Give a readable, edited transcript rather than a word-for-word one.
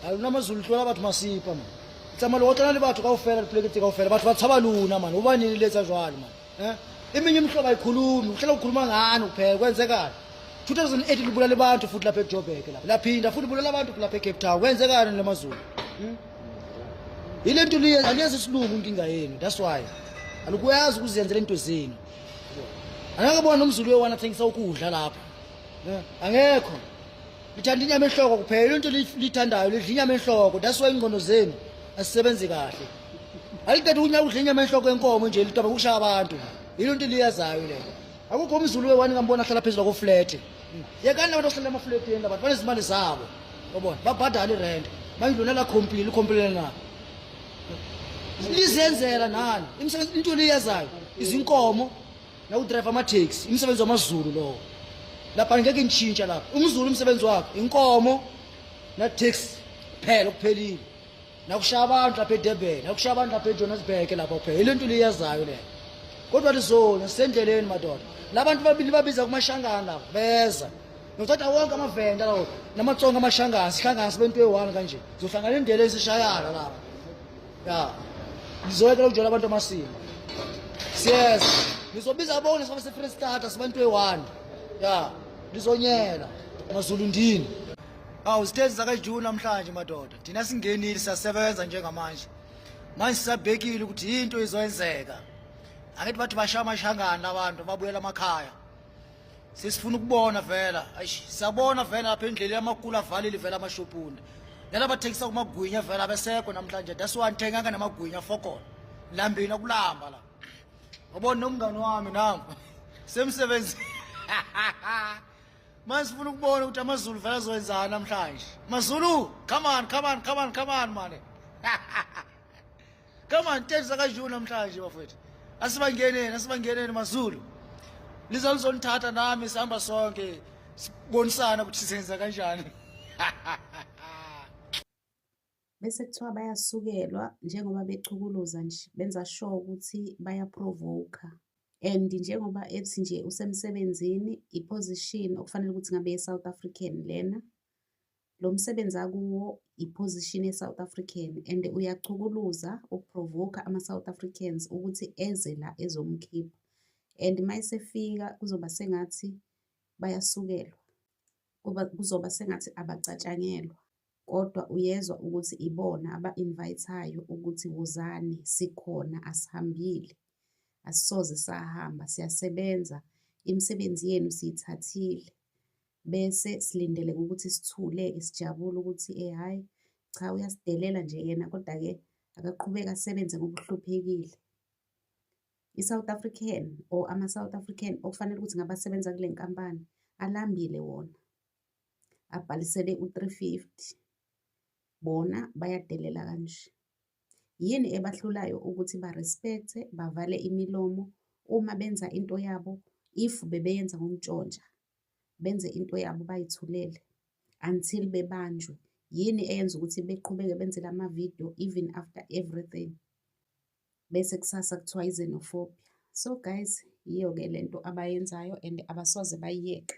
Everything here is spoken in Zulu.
A lona Mazulu tlola batho masipa man. Tsamaya le otlana le batho kaofela dipoleke tse kaofela batho ba tshaba lona man. Hobaneng le etsa jwalo man? Eh? Eminye imihlobo ayikhulumi, uhlala ukhuluma ngani kuphela kwenzekani? 2008 libulala abantu futhi lapha eJoburg lapha. Laphinda futhi libulala abantu lapha eCape Town. Kwenzekani le Mazulu? Hmm? Ile nto liye aliyazi isilungu inkinga yenu. That's why. Alikuyazi ukuzenzela into zenu. Angeke bona umZulu uyowana athengisa ukudla lapha. Eh, angekho. Lithanda inyama enhloko kuphela into lithandayo lidla inyama enhloko. That's why ingqondo zenu asisebenzi kahle. Aliqeda ukunya udla inyama enhloko yenkomo nje litaba kushaya abantu. Yilo nto liyazayo leyo. Akukho umZulu we-one ngambona ahlala phezulu ko-flat. Yekani abantu ohlala emafletini abantu banezimali zabo. Yabona babhadala irent. Manje lona la complain complain na. Lizenzela nani? Imisebenzi into liyazayo izinkomo nawudrive ama-taxi umsebenzi wamaZulu lowo. Lapha ngeke ngitshintsha lapha. UmZulu umsebenzi wakhe inkomo na taxi kuphela kuphelile. Nakushaya abantu lapha eDurban, nakushaya abantu lapha eJohannesburg lapha kuphela. Ile nto liyazayo leyo. Kodwa lizona sisendleleni madoda. Labantu babili babiza kumashangana lapha beza. Nothatha wonke amavenda lawo namatsonga amashangana sihlangana sibe into eyi-one kanje. Zohlangana endleleni sishayana lapha. Ya. Ngizoyekela ukujola abantu amasimba. Siyeza. Ngizobiza bonke sibabe se-Free Starter sibe into eyi-one. Ya. Nizonyela. Mazulu ndini. Awu sitezi zakaJune namhlanje madoda. Thina singenile siyasebenza njengamanje. Manje sisabhekile ukuthi into izoyenzeka. Angithi bathi bashaya amashangana abantu babuyela emakhaya. Sesifuna ukubona vela. Ayish siyabona vela lapha endleleni amakulu avalile vela amashopuni. Nalaba bathengisa kumagwinya vela abesekho namhlanje. That's why ngithenganga namagwinya fokol. Lambile kulamba la. Wabona nomngani wami nangu. Semsebenzi. Manje sifuna ukubona ukuthi amaZulu vele azoyenzani namhlanje. MaZulu, come on, come on, come on, come on man. Come on, tezi zakaJune namhlanje bafowethu. Asibangeneni, asibangeneni maZulu. Liza lizonithatha nami sihamba sonke sibonisana ukuthi senza kanjani. Bese kuthiwa bayasukelwa njengoba bechukuluza nje benza sure ukuthi baya-provoke-a. And njengoba ethi nje usemsebenzini i-position okufanele ukuthi ngabe ye-South African lena. Lo msebenzi akuwo i-position ye-South African and uyachukuluza uku-provoke-a ama-South Africans ukuthi eze la ezomkhipha. And uma esefika kuzoba sengathi bayasukelwa, kuba kuzoba sengathi abacatshangelwa. Kodwa uyezwa ukuthi ibona aba-invite-ayo ukuthi wozani sikhona asihambile, asisoze sahamba siyasebenza, imisebenzi yenu siyithathile. Bese silindeleke ukuthi sithule-ke sijabule ukuthi eh hhayi cha uyasidelela nje yena kodwa-ke akaqhubeke asebenze ngoba uhluphekile. I-South African or ama-South African okufanele ukuthi ngabe asebenza kule nkampani alambile wona. Abhalisele u-350 bona bayadelela kanje. Yini ebahlulayo ukuthi ba-respect-e bavale imilomo uma benza into yabo if bebeyenza ngokuntshontsha benze into yabo bayithulele until bebanjwe. Yini eyenza ukuthi beqhubeke benze lama-video even after everything? Bese kusasa kuthiwa i-xenophobia. So guys, yiyo-ke lento abayenzayo and abasoze bayiyeke.